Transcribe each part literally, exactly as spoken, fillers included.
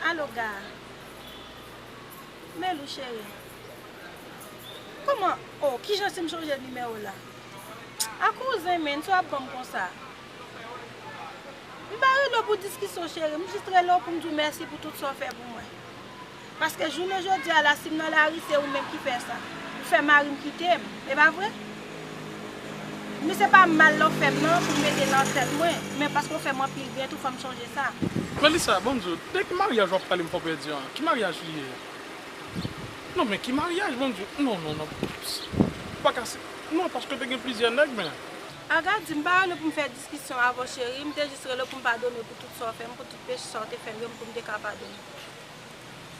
Alo, Ga. Melou, cheri. Kòman? Oh, kijan si m chanje nimewo la? A kouzen, men, sa w ap ban m konsa? M pa rele w pou diskisyon, cheri. M jis rele w pou m di w mèsi pou tout sa w fè pou mwen. Paske jounen jodi a la, si m nan lari, se ou menm ki fè sa. Ou fè mari m kite m. E pa vre? Men se pa mal la w fè m nan pou m mete nan tèt mwen. Men paske w fè m anpil byen tou, fò m chanje sa. Melissa, bon Dye, de ki maryaj w ap pale m fè w pèdi an? Ki maryaj li ye? Non, men ki maryaj, bon Dye? Non, non, non. Ou pa ka se, non, paske te gen plizyè nèg, men. Agadi, m pa rele w pou m fè diskisyon avè w, cheri. M te jis rele w pou m padone w pou tout sa w fè m, pou tout peche sa w te fè m yo, pou m te ka padone w.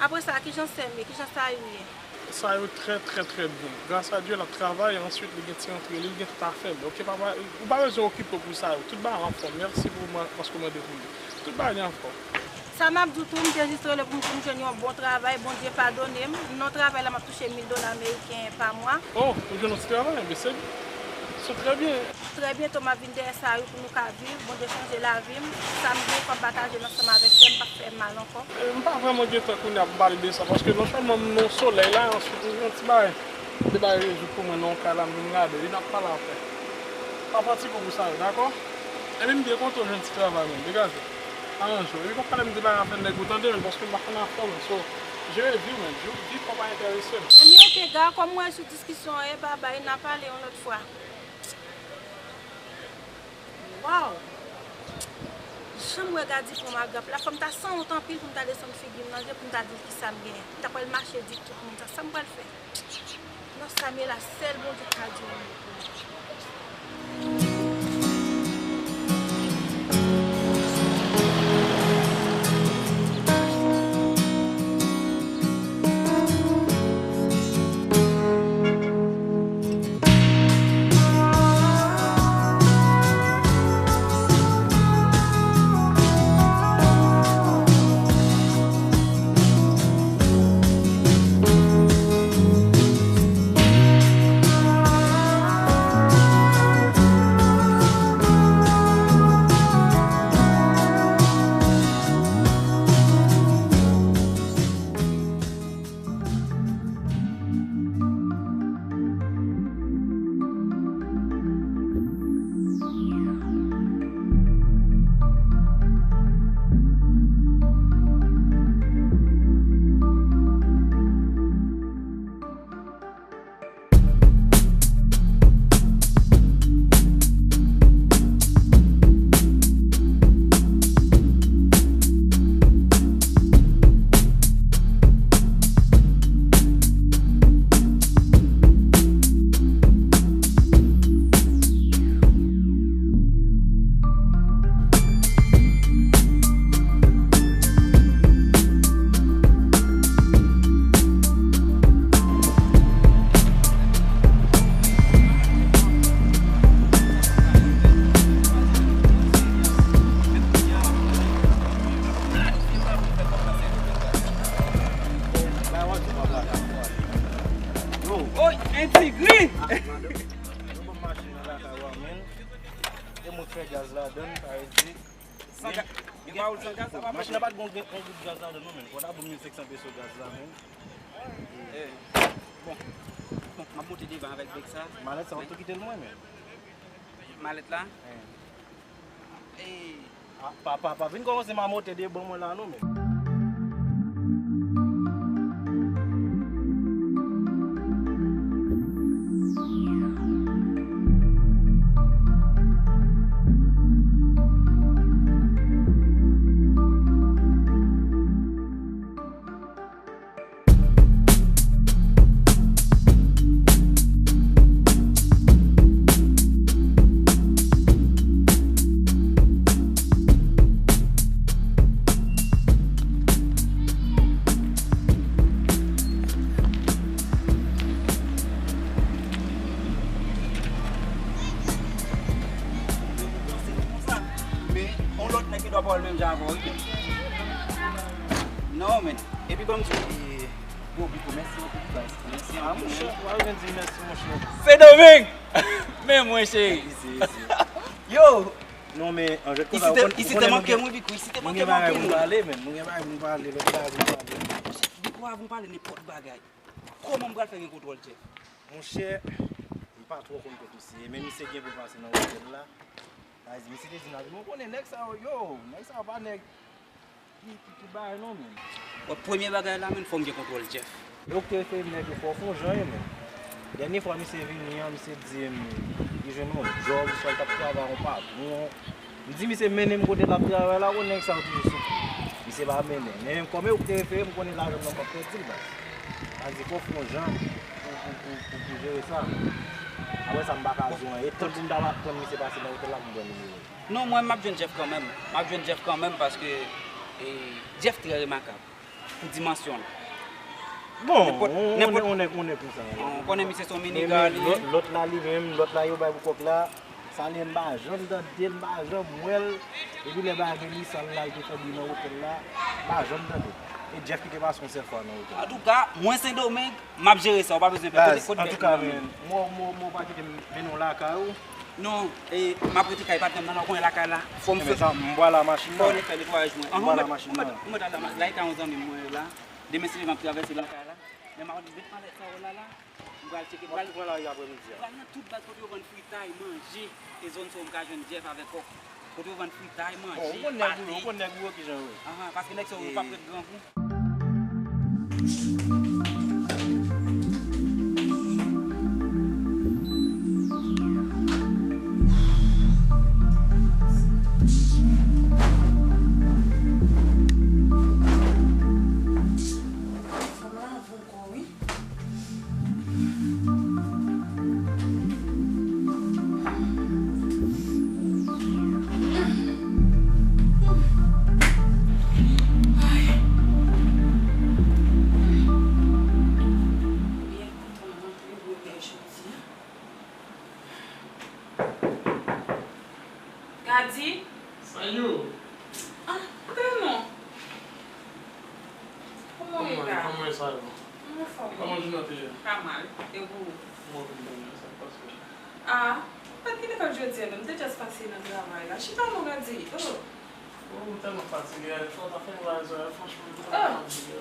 Apre sa, kijan sè m ye? Kijan Sayou ye? Sayou trè, trè, trè byen. Gras a Dye, l ap travay, answit, li gen ti rantre li, li gen tout afè l. Oke, papa, ou pa bezwen okipe w pou Sayou. Tout bagay anfòm. Mèsi pou mwen, paske w mande pou li. Tout bagay li anfòm. Sa m ap di w tou, m te jis rele pou m di w m jwenn yon bon travay, Bondye padone m. M nan travay la, m ap touche mil dola ameriken pa mwa. Oh, ou jwenn yon ti travay? Enben, se, se trè byen. Trè byento, m ap vin dèyè Sayou pou nou ka viv. Bondye chanje lavi m. Sa m gen, fò m pataje l ansanm avèk sè m, pa fè m mal ankò. E, m pa vrèman gen tan kounye a pou m pale de sa, paske non sèlman m nan solèy la, answit m gen yon ti bagay, de bagay rezoud pou mwen nan yon kay la, m vin gade, epi n ap pale apre. Pa fè ti kou pou Sayou, dakò? Epi m byen kontan w jwenn ti travay, men, degaje. Aranje w. Epi pa pale m de bagay afè nèg ou tande, men, paske m pa konn afè w, men, so, jere vi w, men, viv, viv pa pa enterese m. Ebyen, oke, Ga, kòm mwen sou diskisyon an, e babay, n a pale yon lòt fwa. Waw! Jan m wè Gadi pran m agrap la, fò m ta sanwont anpil pou m ta desann figi m nan je pou m ta di l kisa m genyen. M ta pral mache di tout moun sa. Sa m pral fè? Nan sa m ye la, sèl Bondye ka di yon mo pou mwen. Oy, entegre! Nou ban machin nan lakay ou a, men. E mwen k fè gaz ladan l, sa vle di. San ga-, gen pa woul san gaz, sa pa mache. Machin nan pa t gen yon, yon gout gaz ladan l non, men. Fò ta ban m mil senk san peso gaz la, men. Eh. Bon. Bon, m ap monte devan avèk bèk sa. Malèt sa, w ap tou kite l mwen, men. Malèt la? Eh. Eh. Ah, pa, pa, pa vin kòmanse mamote devan mwen la non, men. Men, yon lòt nèg gen dwa pa wè l menm jan avè w, wi. Non, men. Epi, ban m di w, e, Bobby, mèsi anpil, guys. Mèsi anpil. Ah, monchè, ou pa bezwen di mèsi, monchè. Sendomeng! Men mwen, cheri. Isi, isi. Yo! Non, men, an jwèt konsa, ou konnen, ou konnen mwen gen, mwen gen bagay pou m pale, men. Mwen gen bagay pou m pale, lòt bagay pou m pale. Monchè, depi w avè m pale nenpòt bagay, kòman m pral fè gen kontwòl Jeff? Monchè, m pa twò konn kot misye ye, men misye gen pou l pase nan otèl la. Sa vle di, misye te di n ap jwe, ou konnen nèg sa yo, yo, nèg sa yo pa nèg ki, ki, ki bagay non, men. Bon, premye bagay la, men, fò m gen kontwòl Jeff. E ou k te refere m nèg yo, fò w fè yon jan, wi, men. Dènye fwa misye vini an, misye di m li jwenn yon djòb, swa l t ap travay yon patwon. M di misye mennen m kote l ap travay la, bon, nèg sa yo toujou sou kou. Misye pa mennen. Men kòm e ou k te refere m, m konnen lajan m nan p ap pèdi l, baz. Sa vle di fò w fè yon jan pou, pou, pou, pou, pou jere sa. Apre sa, m pa ka di w anyen. E tann pou m ta ap tann misye pase nan otèl la pou m pran nimewo l. Non, mwen, m ap jwenn Jeff kanmenm. M ap jwenn Jeff kanmenm paske, e, Jeff trè remakab pou dimansyon l. Bon, nenpòt, on, on, nenpòt, on nèg, on nèg konsa. Ou konnen misye se yon miniga li ye. Lòt, lòt la, li menm, lòt la yo bay pou kòk la. Sa li, m pa janm tande l, m pa janm wè l. Epi lè bagay Melissa la, l te fè bri nan otèl la, m pa janm tande l. E Jeff ki te pase yon sèl fwa nan otèl la. Antouka, mwen Sendomeng, m ap jere sa, ou pa bezwen pè. Kote, kote Jeff? Antouka, men, mwen, mwen, mwen pa kite m mennen w lakay ou. Non, e, m ap rete kay patnè m nan, ou konnen lakay la. Fò m fè, m bwala machin nan. Fò m fè netwayaj mwen. Anhan, ou mèt, ou mèt al la, lakay yon zanmi m mwen la. Demen se devan m travèse lakay la. Men m ap ret malèt sa yo la la. M pral tcheke, m pral, m pral nan tout baz kote yo vann fritay, manje. E zòn sa yo m ka jwenn Jeff avèk kòk. Kote yo vann fritay, manje, pate. Ou konn nèg ou yo, ou konn nèg ou yo kijan yo ye. Anhan, paske nèg sa yo, yo p ap ret grangou. Fò m lave ankò, wi. Ay. Byen kontan m antre bwè jodi a. Gadi? Sa yo? Ah, Tano. Kòman w ye, Gadi? Kòman sa yo? Mwen anfòm, wi. Kòman jounen an te ye? Pa mal. E pou ou? Mwen kontan, sa k pase? Ah, m pa t gen lekòl jodi a, non. M te just pase nan travay la. Chita non, Gadi. Oh. Oh, m tèlman fatige, fò w ta fè m raze a, franchman, m tèlman fatige.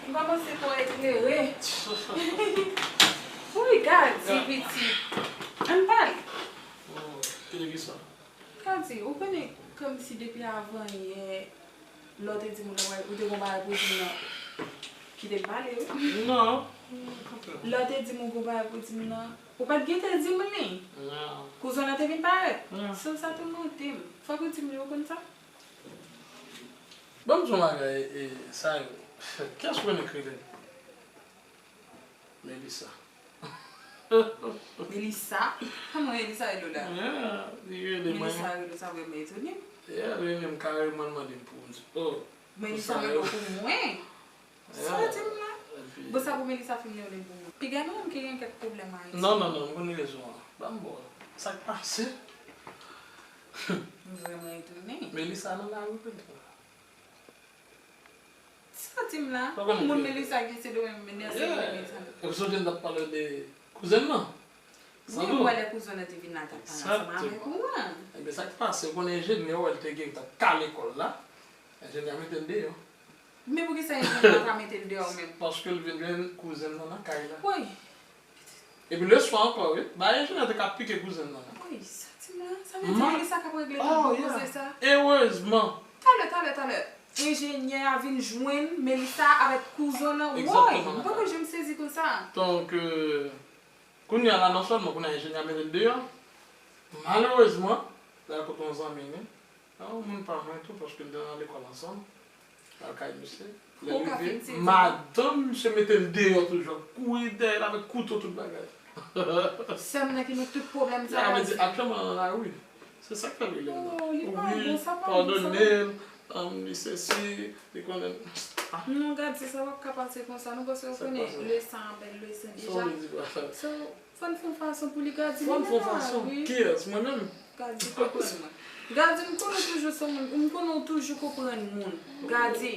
M kòmanse twò eklere. Wi, Gadi, pitit. Ann pale. Oh, ki de kisa? Gadi, ou konnen kòmsi depi avan yè, lè w te di m ou te gon bagay pou di m nan, kite m pale, wi. Non. Lè w te di m ou gon bagay pou di m nan, ou pa t gentan di m li. Non. Kouzen w lan te vin parèt. Non. Se sa tourmente m. Fòk ou di m li, ou konn sa? Ban m di w yon bagay, e, sa yo. Kiyès ou konnen k rele l? Melissa. Melissa? Kòman Melissa rele w la? Yeah, li rele mwen. Melissa rele w, sa vrèman etone m. Yeah, li rele m kareman, l mande m pou m di, oh, Melissa rele w pou mwen? Sa w di m la? Bon, sa pou Melissa fin rele m pou mwen. Piga nou menm ki gen kèk pwoblèm Ayiti. Non, non, non, m konn rezon an. Ban m ba w. Sa k pase? M vrèman etone. Melissa nan lari wi. Sa w di m la? Ou konnen moun Melissa ki se de menm nèse Melissa. Ou sonje n t ap pale de kouzen nan? Wi, m wè lè kouzen nan te vin la, t ap pale ansanm avèk ou an. Ebyen, sa k pase, ou konnen enjenyè, ou wè l te gen, t ap kale kò l la. Enjenyè a mete l deyò. Men poukisa enjenyè a pa mete l deyò menm? Paske l vin jwenn kouzen nan nan kay la. Woy! Epi leswa ankò, wi, bay enjenyè te ka pike kouzen nan. Woy, sa di m la, sa vle di Melissa k ap regle tout bon koze sa? Erezman. Talè, talè, talè. Enjenyè a vin jwenn Melissa avèk kouzen nan. Woy, m poko janm sezi konsa. Donk, euh, kounye a la, non sèlman kounye a enjenyè a mete l deyò, malerezman, l al kote yon zanmi li. A, yon moun pa mwen tou, paske n te nan lekòl ansanm. Al kay misye. Lè l rive, madanm misye mete l deyò toujou, ap kouri dèyè l avèk kouto, tout bagay. Sè m nan ki met tout pwoblèm sa yo. Sa vle di aktyèlman nan lari. Se sa k fè l rele m nan. Oh, li pa bon, sa pa bon, sa. Wi, padone l, um, li sesi, li konnen. Ah. Non, Gadi, sa p ap ka pase konsa, non, paske ou konnen le sang appelle le sang deja. Sa w vle di pa sa? So, fò n fè yon fason pou li, Gadi, li nan lari. Fò n fè yon fason? Kiyès? Mwen menm? Gadi, konprann mwen. Gadi, m konnen w toujou se yon moun, m konnen w toujou konprann moun. Gadi,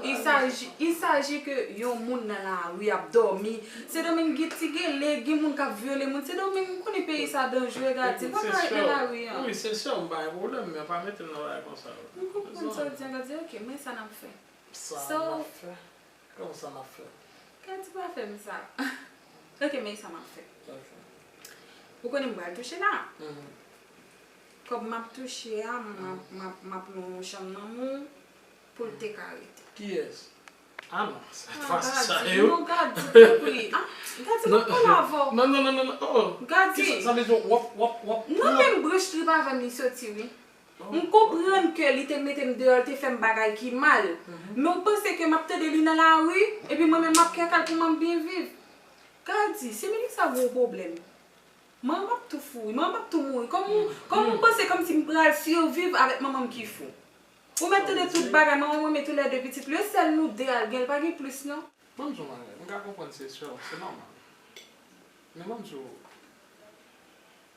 Il s'agit, il s'agit que yon moun nan lari ap dòmi. Sendomeng gen ti gele, gen moun k ap vyole moun. Sendomeng, ou konnen peyi sa danjere, Gadi. Ekout, se sè. Nan lari an. Wi, se sè, m pa gen pwoblèm, men pa mete m nan bagay konsa. M konprann sa w di an, Gadi. Ok, men sa n ap fè. Sa n ap fè? Kòman sa n ap fè? Gadi pa fè m sa. Ok, men sa m ap fè. Ok. Ou konnen m pral touche la. Mhm. Kòb m ap touche a, m ap, m ap, m ap lwe yon chanm nan men w pou l te ka rete. Kiyès? Ah non, sa pa sa yo. Non, Gadi, tanpri. Ah, Gadi, m ap pale avè w. Non, non, non, non, non. Oh. Gadi. Sa vle di w ap, w ap, w ap. Non, menm branch trip avè m li soti, wi. M konprann ke li te mete m deyò, li te fè m bagay ki mal. Men w panse ke m ap tande li nan lari, epi mwen menm m ap kè kal pou mwen byen viv. Gadi, se Melissa gen yon pwoblèm. Manman m ap tou fou wi, manman m ap tou mouri. Kòman, kòman w panse kòmsi m pral siviv avèk manman m ki fou? Ou mèt tande tout bagay, manman mwen mete lè de pitit li, e sèl nou de al gen, li pa gen plis non. Ban m di w yon bagay, m ka konprann se sè w, se nòmal. Men ban m di w,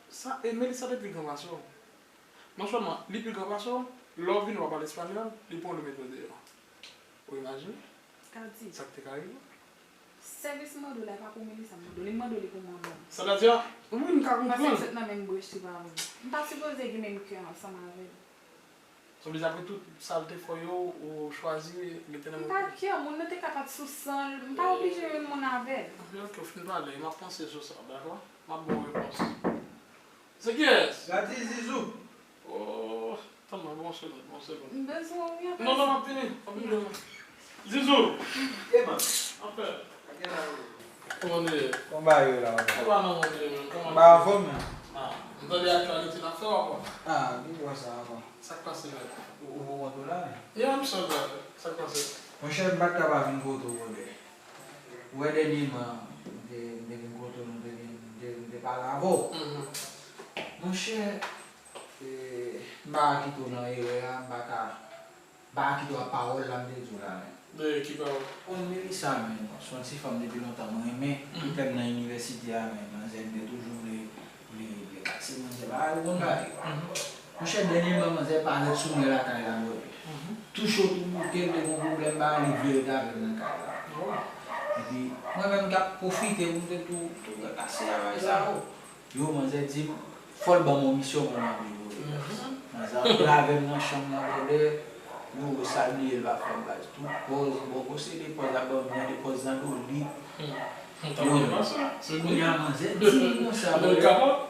sa, e Melissa te pi gran pase w. Non sèlman li pi gran pase w, lè w vini w ap pale espanyòl, li pran w li mete w deyò. Ou imajine? Gadi. Sa k te ka rive? Sèvis m mande w la, e pa pou Melissa m mande w li, m mande w li pou manman m. Sètadi, wi, m ka konprann. Paske m sot nan menm branch li pa vre. M pa sipoze gen menm kè ansanm avè l. Sa vle di apre tout sa l te fè yo, ou chwazi mete nan men w? M pa kè, moun nan te ka pa t sou san l, m pa oblije menm moun avè l. Anben, ok, ou fin pale, m ap panse sou sa, dakò? M ap ba w repons. Se kiyès? Gadi, Zizou. Oh, tann mwen, bon segonn, bon segonn. M bezwen w wi, apre sa. Non, non, m ap vini, m ap vini. Zizou! Ye, man. Anfè. Kòman nou ye? Kòman bagay yo la, man? Kòman nou ye menm? Kòman nou ye? Ba anfòm, men. Ah, m tande aktyalite n ap fè w ankò. Ah, m wè sa ankò. Sa k pase, brother? Ou, ou poko konn tou la, men? Yeah, I'm so glad. Sa k pase? Monchè, m pa t ka pa vin kote w, brother. Ou wè dènyèman, m te, m te vin kote w, m te vin, m te, m te pale avè w. Mhm. Monchè, e, m pa ka kite w nan erè a, m pa ka, m pa ka kite w ak pawòl la m te di w la, men. De ki pawòl? Bon, Melissa, men, se yon ti fanm depi lontan mwen renmen. Mhm. Tout lè m nan inivèsite a, men, manzè m te toujou vle, vle, vle kase manzè, bagay, ou konn bagay yo. Mhm. Monchè, dènyèman, manzè parèt sou mwen lakay la, brother. Mhm. Tou cho, tou bouke, m te gon pwoblèm, bagay, li vle ret avè m nan kay la. Oh. Epi, mwen menm, m t ap pwofite pou m te tou, tou kase bagay sa yo. Yo, manzè di m, fò l ban m yon misyon pou m ranpli, brother. Mhm. Manzè antre avè m nan chanm nan, brother. Yo, sa l bliye l pa fè m baz. Tout pòz, bòkò se de pòz la, ban m de pòz nan do li. Hmm. Yo, kounye a, manzè di m konsa, brother.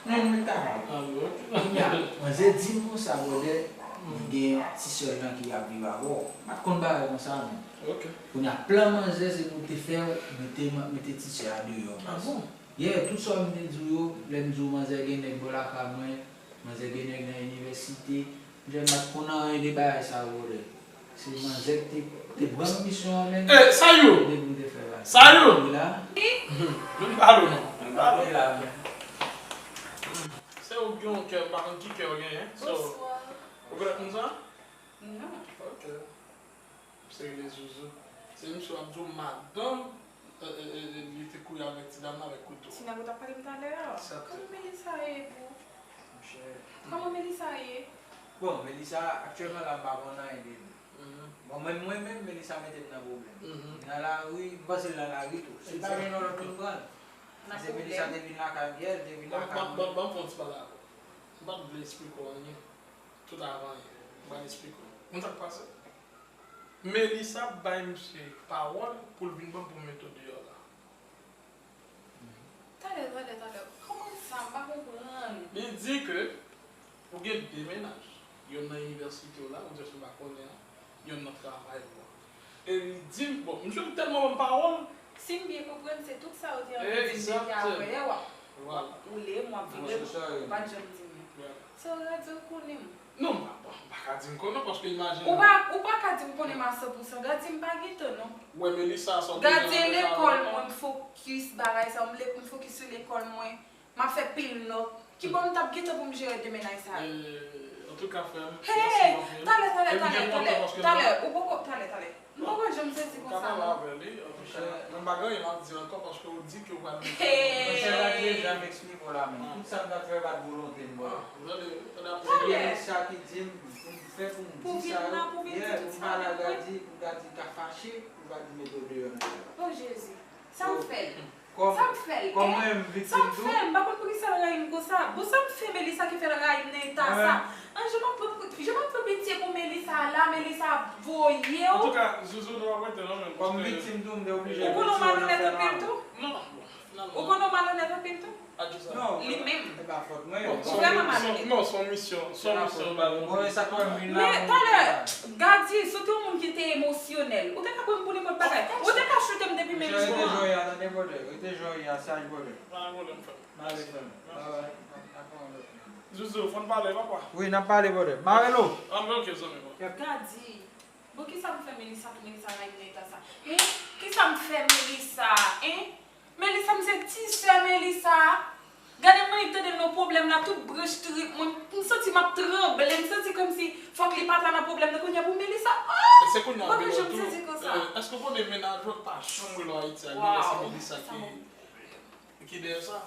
Non, mwen kapab. Ah, bon, ok. Kounye a, manzè di m konsa, brother, m gen ti sè l lan ki ap viv avè w. M pa t konn bagay konsa, men. Ok. Kounye a, plan manzè, se pou te fè w mete, mete ti sè a deyò. Ah, bon? Yeah, tout sa m te di w yo, lè m di w manzè gen nèg bò lakay mwen, manzè gen nèg nan inivèsite, m te pa t konn anyen de bagay sa yo, brother. Se manzè ki te, te ban m misyon an menm. Eh, Sayou! Depi m te fè bagay. Sayou! Wi la. Vin pale w non. Vin pale w. Wi la, men. Se ou ki gen yon kè, m pa konn ki kè w genyen. So, bonsoir. Ou konèt moun sa? Non. Ok. Se rele Zuzu. Se misye w ap di w madanm, e, e, e, e, li te kouri avèk ti dam nan avèk kouto. Ti nèg ou t ap pale m talè a. Sèten. Kòman Melissa ye, bro? Monchè. Kòman Melissa ye? Bon, Melissa, aktyèlman la, m pa konn anyen de li. Mhm. Bon, mwen, mwen menm, Melissa mete m nan pwoblèm. Mhm. Nan lari, m panse l nan lari tou. Si l pa gen lòt, m pran l. Paske Melissa te vin lakay m yè, l te vin lakay mwen. Ban, ban, ban, ban m fè yon ti pale avè w. M pa t vle esplike w anyen. Tout avan yè. M pral esplike w. Konn sa k pase? Melissa bay misye pawòl pou l vin ban m pou m mete w deyò la. Talè, talè, talè. Kòman sa? M pa konprann. Li di ke ou gen de mennaj. Yonn nan inivèsite w la, ou di m pa konnen an. Yonn nan travay ou an. E li di m, bon, misye tèlman ban m pawòl. Si m byen konprann, se tout sa ou te anvi di m depi apre yè, w ap, w ap woule m, w ap vire m, ou pa t janm di m. So, Gadi, ou konnen m. Non, m pa, m pa ka di m konnen, paske imajine. Ou pa, ou pa ka di m konnen m a san pou san. Gadi, m pa gen tan, non. Wè, Melissa, sa w te gen nan lekòl mwen, m fokis bagay sa yo, m le-, m fokis sou lekòl mwen, m ap fè pil nòt. Kibò m t ap gen tan pou m jere de mennaj sa yo? Eh, antouka, frè m, mèsi anpil. Talè, talè, talè, talè, talè, ou poko, talè, talè. M poko janm sezi konsa, non. Pa gen anyen m ap di ankò paske ou di ke ou pral mete. Hey! Mesye la deja m eksplike w la menm. Tout sa m t ap fè pa t volonte m, bro. Ah, tande, tande ap Se Melissa ki di m pou m fè pou m di sa yo. Yeah, pou m pale a Gady, pou Gady ta fache, pou Gady mete w deyò nan kay la. Oh Jezi. Sa m fè l? Sa m fè l? Kòm mwen menm viktim tou. Sa m fè l? M pa konn poukisa l rayi m konsa. Bon, sa m fè Melissa ki fè l rayi m nan eta sa? An, jan m ap pran, jan m ap pran pitye pou Melissa la, Melissa ap voye w. Antouka, Zouzou, nou ap rete non, men. Kòm viktim tou, m te oblije retire w nan fè mal. Ou konnen w malonèt anpil tou? Ou konnen w malonèt anpil tou? Non, li menm. E pa fòt mwen. Ou vrèman malonèt. Non, se yon misyon, se yon misyon. Bon, e sa k fè m vin la. Men talè, Gady, si w te yon moun ki te emosyonèl, ou te ka pran m pou nenpòt bagay. Ou te ka choute m depi menm jou an. Rete jan w ye a, tande, brother. Rete jan w ye a, saj, brother. Pa gen pwoblèm, frè m. M ale, frè m. Bye bye. N ap, n ap pale lòt. Zouzou, fò n pale, papa. Wi, n ap pale, brother. Marelo. Ah, men ok, zanmi mwen. Gady. Bon, kisa m fè Melissa pou Melissa rayi m nan eta sa? Hein? Kisa m fè Melissa? Hein? Melissa, m se ti sè Melissa. Gade mwen li tande nan pwoblèm la, tout branch trip mwen, m santi m ap tranble, m santi kòmsi fòk li pa ta nan pwoblèm nan kounye a pou Melissa. Oh! E se kounye a, Milo tou, èske w konnen mennaj ou pa janm rele w Ayiti a, genlè se Melissa ki, ki dèyè sa?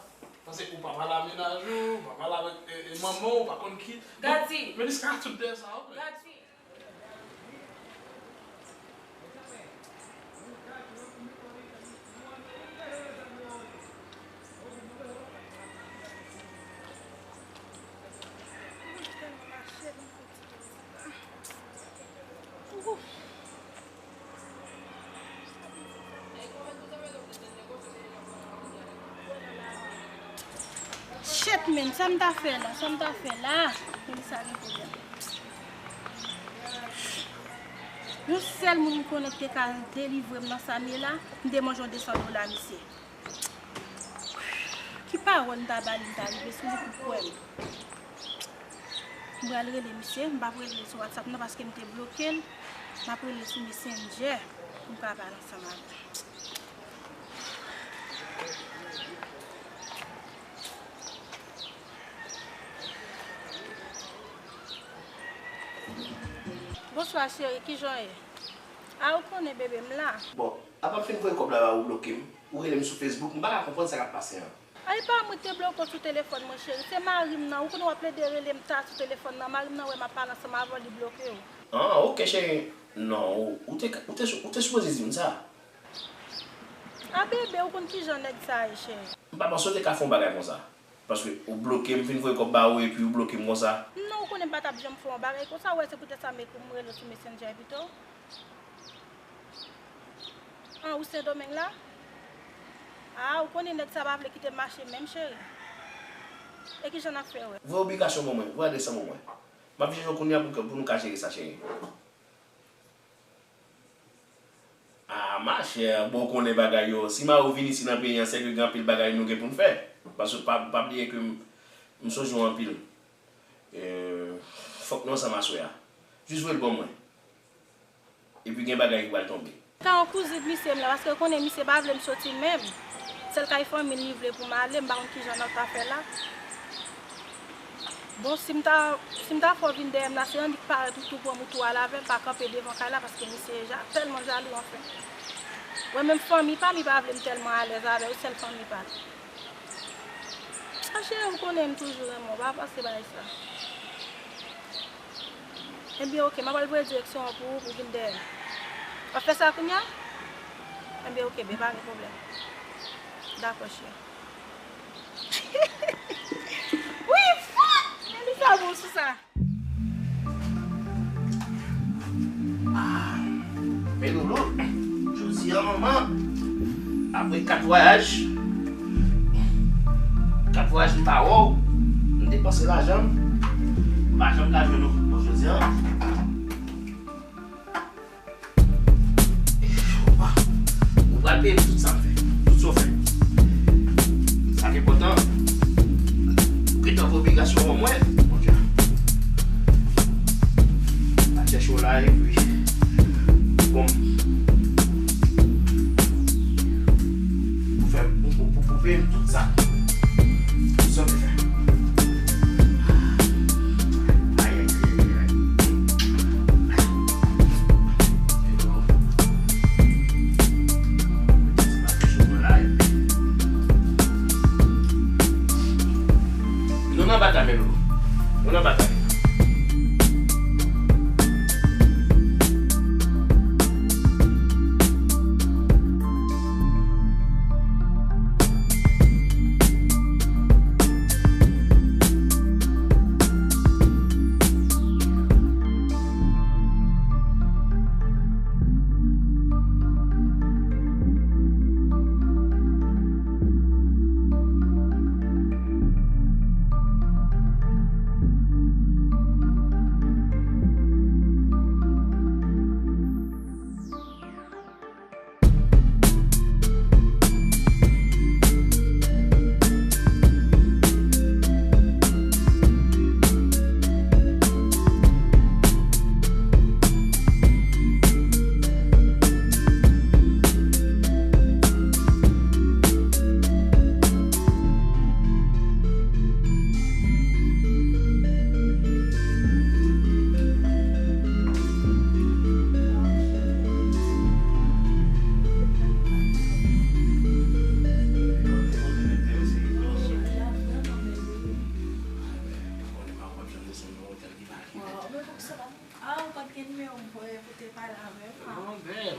Paske ou pa pale a mennaj ou, ou pa pale avèk, e, e, manman w, ou pa konn ki. Gady. Melissa ka tout dèyè sa, wi. Gady. Shit, men, sa m ta fè la? Sa m ta fè la? Men sa gen pwoblèm. Yon sèl moun m konnen ki te ka delivre m nan sa m ye la, m te manje yon de san dola misye. Ki pawòl m ta ba li, m ta rive sou li pou kwè m. M pral rele misye, m p ap rele l sou WhatsApp non, paske m te bloke l. M ap rele l sou Messenger pou m ka pale ansanm avè l. Bonswa cheri, kijan w ye? A, ou konnen bebe, m la. Bon, apa m fin voye kòb la ba ou, ou bloke m. Ou rele m sou Facebook, m pa ka konprann sa k ap pase an. Ay, pa mwen ki te bloke w sou telefòn mwen, cheri. Se mari m nan. Ou konnen w ap plede rele m ta sou telefòn nan. Mari m nan wè m ap pale ansanm avè w, li bloke w. Ah, ok, cheri. Non, ou, ou te, ou te, ou te sipoze di m sa. A, bebe, ou konn kijan nèg sa ye, cheri. M pa panse w te ka fè yon bagay konsa. Paske ou bloke m, fin voye kòb ba ou, epi ou bloke m konsa. Non, ou konnen m pa t ap janm fè yon bagay konsa. Ou wè, se poutèt sa m ekri w, m rele w sou Messenger pito. An, ou Sendomeng la? A, ou konnen nèg sa pa vle kite m mache menm, cheri. E kijan n ap fè wè? Voye ubikasyon ban mwen, voye adrès lan ban mwen. M ap jere w kounye a pou, pou nou ka jere sa, cheri. A, machè, bon, ou konnen bagay yo. Si mari w vin isi nan peyi an, sèke gen anpil bagay nou gen pou n fè. Paske pa, pa bliye ke m, m sonje w anpil. E, fòk nou ansanm aswè a. Jis voye l ban mwen. Epi gen bagay ki pral tonbe. Ka yon kouzin misye m la, paske konnen misye pa vle m soti menm. Sèl kay fanmi l li vle pou m ale, m pa konn kijan n ap ta fè la. Bon, si m ta, si m ta fè w vin dèyè m la, se annik parèt ou tou pran m ou tou al avè m, pa kanpe devan kay la, paske misye ja, tèlman jalou anfen. Wè menm fanmi pa m, li pa vle m tèlman alèz avè yo, sèl fanmi pa l. A cheri, ou konnen m toujou renmen w, pa panse bagay sa. Ebyen, oke, m ap al voye direksyon an pou ou, pou w vin dèyè m. W ap fè sa kounye a? Ebyen, oke, ben, pa gen pwoblèm. Dakò, cheri. Wi, fòk! Men li sa bon sou sa. Ah, men Loulou, jodi a, manman, apre kat vwayaj, kat vwayaj m pa wè w, m depanse lajan m, m pa janm ka jwenn ou. Bon, jodi a, ou pral peye m tout sa m fè, tout sa w fè. Sa k enpòtan, ou gentan voye obligasyon w ban mwen, Bondye. M ap chèche w la, epi, bon, pou fè, pou, pou, pou, pou peye m tout sa. Tout sa w te fè. Ay, ay, ay, ay, ay.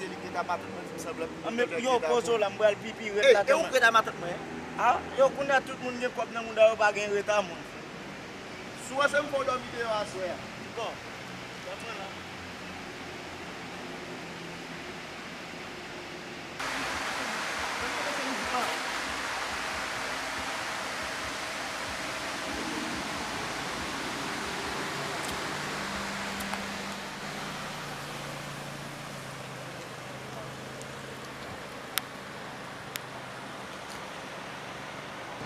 se li k rete a matant mwen, di m sanblan. An, men yo poze w la, m pral pipi, ret la tann mwen. E ou k rete a matant mwen? A, yo kounye a tout moun gen kòb nan mouda yo, pa gen reta moun. Si w panse m fè w dòmi deyò aswè a. Bon, tann mwen la.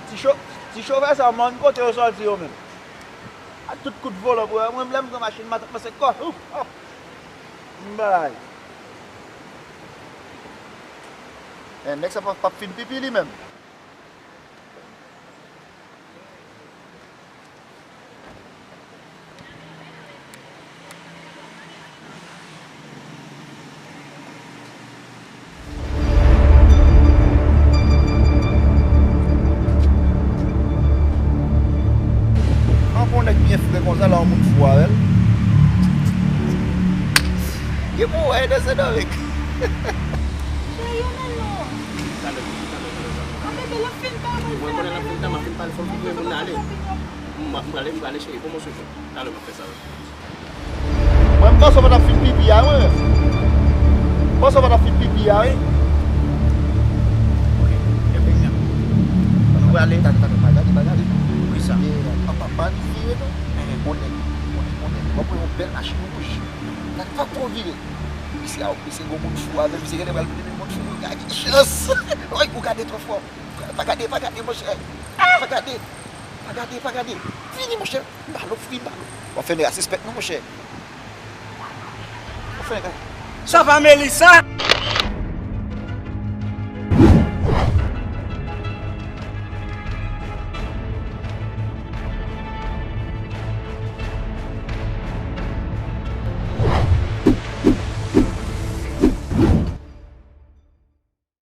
Ti cho-, ti chofè sa, man, kote yo sòti yo menm? Ak tout kout vòlò pou yo. Mwen, lè m pran machin, m ap pase kò. Ouf, ouf. M bay. Eh, nèg sa p ap, p ap fin pipi li menm. An, pou yon nèg byen fre konsa, la, yon moun fou avè l. Gen pou wè, de se dòmi. Cheri, yo nan non. Talè, talè, talè, talè. An, bebe, l ap fin pale. Mwen konnen l ap fin pale, m ap fin pale, fò m voye moun nan ale. M, m prale, m prale, cheri, pran mwen sou. Talè, m ap fè sa. Mwen, m panse w pa t ap fin pipi a, mwen. M panse w pa t ap fin pipi a, wi. Ok, e pou mwen. Nou prale. Tande, tande, pa gade, pa gade. Poukisa? E, pa, pa, pa annik vire, non. Mhm. Onèt, onèt, onèt. W ap wè yon bèl machin wouj. Tande, pa twò vire. Misye a, misye gon moun fou avè l, misye genlè pral vin moun fou, gade chans. Oy, ou gade twò fò. Pa gade, pa gade, monchè. Pa gade. Pa gade, pa gade. Vini, monchè. M pa lòf, vini, m pa lòf. W ap fè nèg la sispèk, non, monchè. W ap fè nèg la. Sa va, Melissa?